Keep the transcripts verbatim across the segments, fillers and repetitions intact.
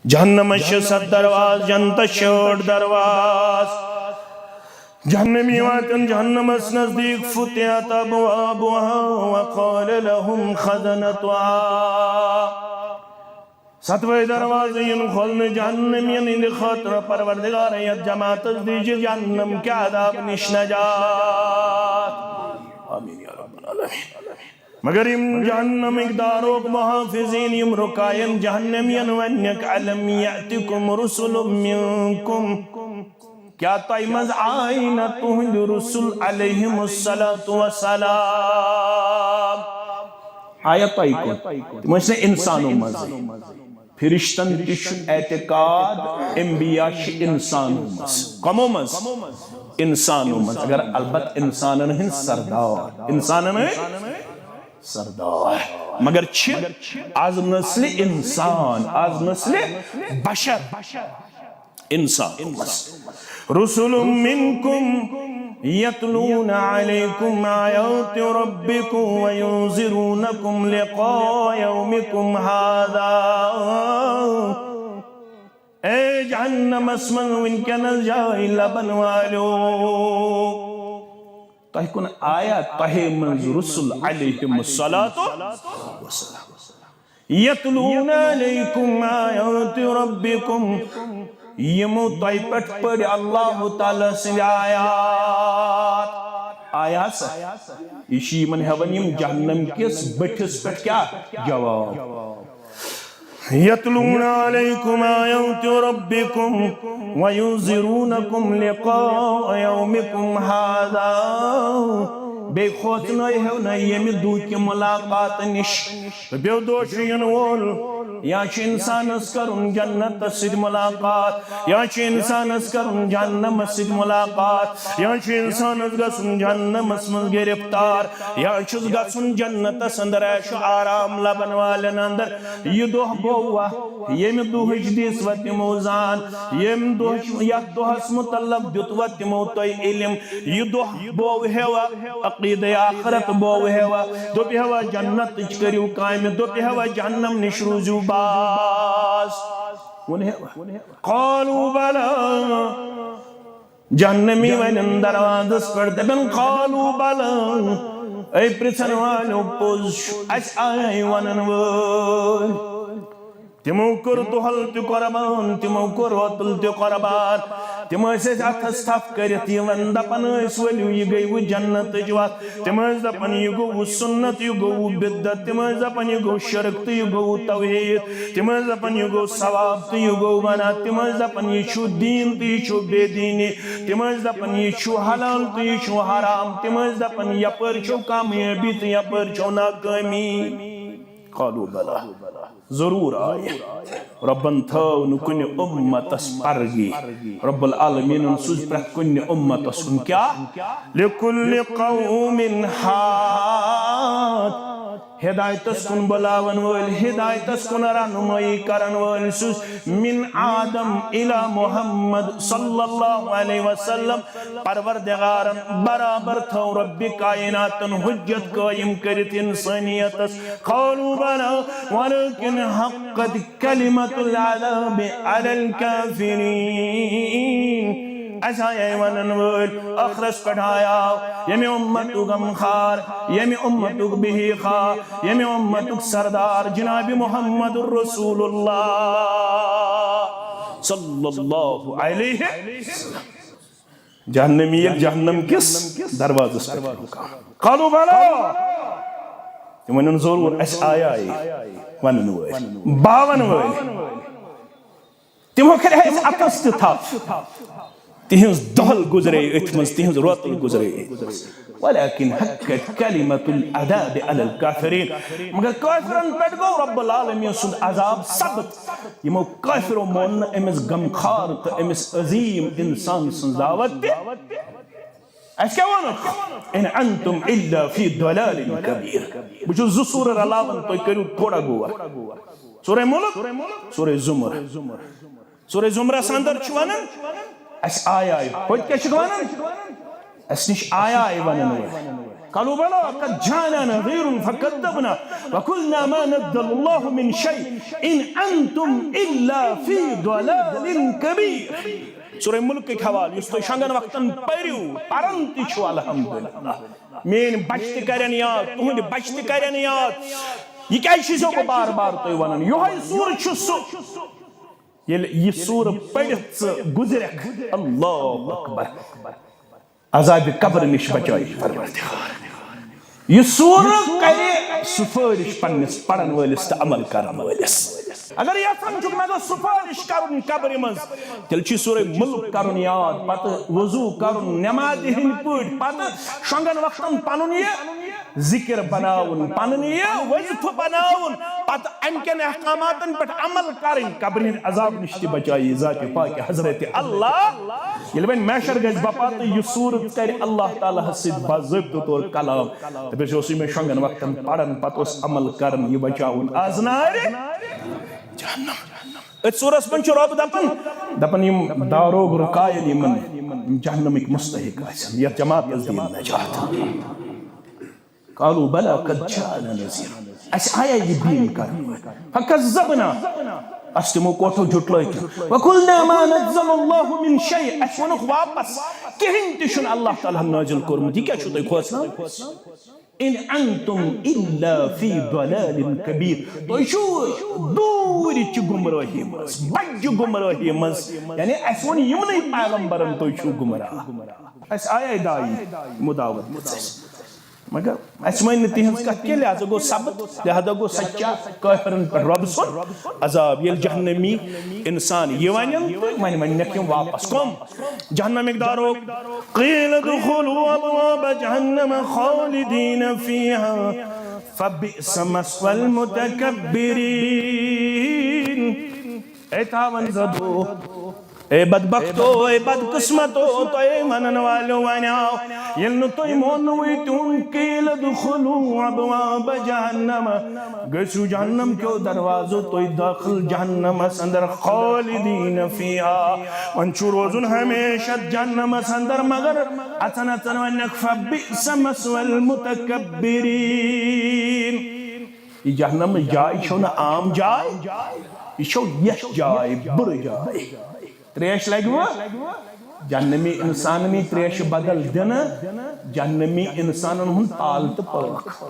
جہنمس چھِ ستھ درواز، جنتس چھِ ٲٹھ درواز۔ جہنمی واتن جہنمس نزدیک، فتحت ابوابها وقال لهم خزنتها۔ ستوے دروازٕ یِن کھولنہٕ جہنمین ہٕنٛدِ خٲطرٕ، پروردگار، یتھ جماعتس دیجہِ جہنم کہِ عذاب نِش نجات۔ آمین یا رب العالمین۔ مگر یِم جہنمٕکۍ داروغ محافظین، یِم رُکاین جہنمین، وننکھ، الم یأتکم رسل منکم، کیا تۄہہِ منٛز آے نہ تُہنٛدۍ رسول علیہم الصلوۃ والسلام؟ آیا تۄہہِ کُن؟ تِم ٲسۍ نہ انسانو منٛزٕے۔ فرشتن تہِ چھُ اعتقاد، انبیاء چھِ انسانو منٛز۔ کمو منٛز؟ انسانو منٛز۔ اگر البتہ انسانن ہٕنٛدۍ سردار، انسانن ہٕنٛدۍ سردار۔ مگر چھِ از نسلِ انسان، از نسلِ بشر انسانو منٛز۔ رسل منکم یتلون علیکم آیات ربکم وینذرونکم لقاء یومکم هذا۔ اے جہنمس منٛز وٕنکیٚنس جاے لبن والیو، تۄہہِ کُن آیا تۄہہِ منٛز رسل علیہم الصلوۃ والسلام؟ یتلون علیکم آیات ربکم، یِمو تۄہہِ پٮ۪ٹھ پٔرۍ اللہ تعالیٰ سٕنٛدۍ آیات۔ آیا سا؟ یہِ چھِ یِمن ہٮ۪وان یِم جہنم کِس بٔٹھِس پٮ۪ٹھ کیٛاہ جواب؟ یتلون علیکم آیات ربکم وینذرونکم لقاء یومکم هذا۔ بیٚیہِ کھوژنٲیہو نہٕ ییٚمہِ دۄہ کہِ ملاقات نِش۔ بیٚیہِ دۄہ چھُ یِنہٕ وول، یا چھُ اِنسانَس کَرُن جنتَس سۭتۍ مُلاقات، یا چھُ اِنسانَس کَرُن جہنمَس سۭتۍ مُلاقات، یا چھُ اِنسانَس گژھُن جہنمَس منٛز گِرفتار، یا چھُس گژھُن جنتَس اندر عیش و آرام لبن والٮ۪ن اندر۔ یہِ دۄہ گوٚوا، ییٚمہِ دۄہٕچ دِژوا تِمو زان، ییٚمہِ دۄہٕچ، یَتھ دۄہَس مُتعلق دیُتوا تِمو تۄہہِ علم؟ یہِ دۄہ بوو ہیوا، عقیدے آخرت بوو ہیوا، دوٚپ ہیوا جنتٕچ کٔرِو کامہِ، دوٚپ ہیوا جہنم نِش روٗزِو باز۔ ووٚن ہیوا؟ قالوا بلى۔ جہنمی ونن دروازس پٮ۪ٹھ، دپن، قالوا بلى، اے پرژھن والیو، پوٚز چھُ، اسہِ آے ونن وٲلۍ۔ تِمو کوٚر دۄہل تہِ قربان، تِمو کوٚر وۄتُل تہِ قربان۔ تِم ٲسۍ اَسہِ اَتھس تھپھ کٔرِتھ یِوان، دَپان ٲسۍ، "ؤلِو، یہِ گٔیوٕ جنتٕچ وَتھ۔" تِم ٲسۍ دَپان، "یہِ گوٚوٕ سُنت، یہِ گوٚوٕ بدعت۔" تِم ٲسۍ دَپان، "یہِ گوٚو شرک تہٕ یہِ گوٚوٕ توحیٖد۔" تِم ٲسۍ دَپان، "یہِ گوٚو ثواب تہٕ یہِ گوٚو گۄناہ۔" تِم ٲسۍ دَپان، "یہِ چھُ دیٖن تہٕ یہِ چھُ بے دیٖنی۔" تِم ٲسۍ دَپان، "یہِ چھُ حلال تہٕ یہِ چھُ حرام۔" تِم ٲسۍ دَپان، "یَپٲرۍ چھَو کامیٲبی تہٕ یَپٲرۍ چھَو ناکٲمی۔" قالوا بلى۔ ضروٗر آیہِ۔ رۄبن تھٲو نہٕ کُنہِ اُمتس پرگی۔ رب العالمیٖنن سوٗز پرٛٮ۪تھ کُنہِ اُمتس کُن کیٛاہ؟ لِکُلِّ قَوْمٍ هَادٍ۔ ہدایتس کُن بُلاون وٲلۍ، ہدایتس کُن رہنمٲیی کرن وٲلۍ سوٗز۔ من آدم الی محمد صلی اللہ علیہ وسلم۔ پروردگارن برابر تھٲو رب کائناتن حجت قٲیِم کٔرِتھ انسٲنیتس۔ قالوا بلى ولكن حقت كلمة العذاب على الكافرين۔ اسہِ آیے ونن وٲلۍ، ٲخرس پٮ۪ٹھ آیاو ییٚمہِ اُمتُک غمخار، ییٚمہِ اُمتُک بہیخا، ییٚمہِ اُمتُک سردار جناب محمد رسول اللہ صلی اللہ علیہ وسلم۔ جہنمی ییٚلہِ جہنم کِس دروازس پٮ۪ٹھ رُکاو۔ قالوا بلى۔ تِم ونن، ضروٗر، اسہِ آیے ونن وٲلۍ، باون وٲلۍ۔ تِمو کٔرۍ اسہِ اَتس تہِ تھپھ۔ تِہنٛز دۄہل گُزرے أتھۍ منٛز، تِہنٛز روتل گُزرے أتھۍ منٛز۔ ولكن حقت كلمة العذاب على الكافرين۔ مگر کٲفرن پٮ۪ٹھ گوٚو رب العالمین سُنٛد عذاب ثبت۔ یِمو کٲفرو مون نہٕ أمِس غمخار تہٕ أمِس عظیٖم اِنسان سٕنٛز دعوت تہِ۔ اَسہِ کیٛاہ ووٚنُکھ؟ إن أنتم إلا في ضلال كبير۔ بہٕ چھُس زٕ سوٗرٕ رلاوان، تُہۍ کٔرِو تھوڑا غور۔ سورہ ملک، سورہ زمر۔ سورہ زمرس اندر چھُ ونان، اَسہِ آیے۔ ہوٚتہِ کیٛاہ چھُکھ ونان؟ اَسہِ نِش آیے ونن وٲلۍ۔ قالوا بلى قد جاءنا نذير فكذبنا وقلنا ما نزل الله من شيء إن أنتم إلا في ضلال كبير۔ سورہ ملکٕکۍ حوالہٕ یُس تُہۍ شۄنٛگن وقتن پٔرِو، پران تہِ چھِو الحمدللہ۔ میٲنۍ بچہٕ تہِ کرن یاد، تُہنٛدۍ بچہٕ تہِ کرن یاد۔ یہِ کیازِ چھُسو بہٕ بار بار تۄہہِ ونان؟ یِہوٚے سورہ چھُ سُہ، ییٚلہِ یہِ سورہ پٔرِتھ ژٕ گُزرکھ، اللہ اکبر، عذابِ قبر نِش بچٲیی پروردگار۔ یہِ سورہ کرِ سفٲرِش پننِس پرن وٲلِس تہٕ عمل کرن وٲلِس۔ اگر یژھان چھُکھ مےٚ گٔژھ سفٲرِش کرُن قبرِ منٛز، تیٚلہِ چھُ سورہ ملک کرُن یاد، پتہٕ وضو کرُن نمازِ ہٕنٛدۍ پٲٹھۍ، پتہٕ شۄنٛگن وقتن پنُن یہِ ذکر بناوُن، پنُن یہِ وظیفہٕ بناوُن، پتہٕ امہِ کٮ۪ن احکاماتن پٮ۪ٹھ عمل کرٕنۍ، قبرِ ہٕنٛدِ عذاب نِش تہِ بچاوی ذاتِ پاکہِ حضرت اللہ۔ ییٚلہِ وۄنۍ محشر گژھِ بپا تہٕ یہِ سورہ کرِ اللہ تعالیٰ ہس سۭتۍ باضٲبطہٕ طور کلام، دپٮ۪س، یہِ اوسُے مےٚ شۄنٛگن وقتن پران، پتہٕ اوس عمل کران، یہِ بچاوُن از نارِ جہنم۔ أتھۍ سورس منٛز چھُ رۄب دپان، دپان، یِم داروغ رُکاین یِمن، یِم جہنمٕکۍ مستحق آسن، یتھ جماعتس دِیِن نجات۔ قالوا بلى قد جاءنا نذير۔ اسہِ آیا یہِ بیٖن کرنہٕ۔ فكذبنا۔ اسہِ تِمو کوٹھو جُٹلٲے تہِ۔ وقلنا ما نزل الله من شيء۔ اسہِ ووٚنُکھ واپس، کِہیٖنۍ تہِ چھُنہٕ اللہ تعالیٰ ہن نٲزِل کوٚرمُت۔ یہِ کیٛاہ چھُو تُہۍ کھوژان؟ إن أنتم إلا في ضلال كبير۔ تُہۍ چھِو دوٗرِ چہِ گمرٲہی منٛز، بجہِ گمرٲہی منٛز۔ یعنی اسہِ ووٚن یِمنٕے پیغمبرن، تُہۍ چھِو گمراہ۔ اسہِ آیے داعی، مداوت دِژ اسہِ۔ مگر اسہِ مٲنۍ نہٕ تِہنٛز کتھ کینٛہہ، لہذا گوٚو ثبت، لہذا گوٚو سچا کٲفرن پٮ۪ٹھ رۄب سُنٛد عذاب۔ ییٚلہِ جہنمی انسان یہِ ونن تہٕ وۄنۍ وننکھ یِم واپس۔ کم؟ جہنمٕکۍ داروغ۔ قيل ادخلوا أبواب جهنم خالدين فيها فبئس مثوى المتكبرين۔ اے تاوان زدو، اے بدبختو، اے بدقسمتو، تۄہے ونن والیو ونیاو، ییٚلہِ نہٕ تُہۍ مونوٕے تِہُنٛد، قیل ادخلوا ابواب جہنم، گٔژھِو جہنم کیو دروازو تُہۍ دٲخل جہنمس اندر، خالدین فیہا، وۄنۍ چھُ روزُن ہمیشہ جہنمس اندر، مگر اژن اژن ونکھ فبئس مثوى المتکبرین۔ یہِ جہنم جاے چھو نہٕ عام جاے، یہِ چھو یتھ جاے، بُرٕ جاے۔ تریش لگہِ وۄنۍ جہنمی انسانن یی تریشہِ بدل دِنہٕ، جہنمی انسانن ہُنٛد پال تہٕ پٲکھ۔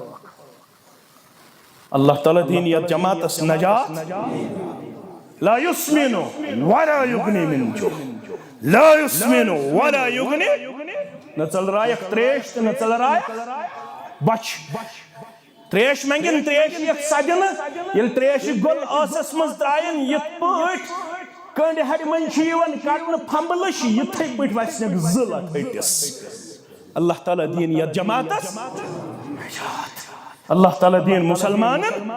اللہ تعالیٰ دِیِن یتھ جماعتس نجات۔ لا يسمن ولا يغني من جوع۔ لا يسمن ولا يغني۔ نہ ژلرایکھ تریش تہٕ نہ ژلرایکھ بۄچھِ۔ تریش منگن، تریش یتھ سدنہٕ، ییٚلہِ تریشہِ گوٚل ٲسس منٛز ترایَن، یِتھ پٲٹھۍ کٔنڈۍ ہرِ منٛز چھِ یِوان کڑنہٕ پھمبلٕچ، یِتھے پٲٹھۍ وسنکھ زٕل اتھ ہٹِس۔ اللہ تعالیٰ دِیِن یتھ جماعتس نجات۔ اللہ تعالیٰ دِیِن مسلمانن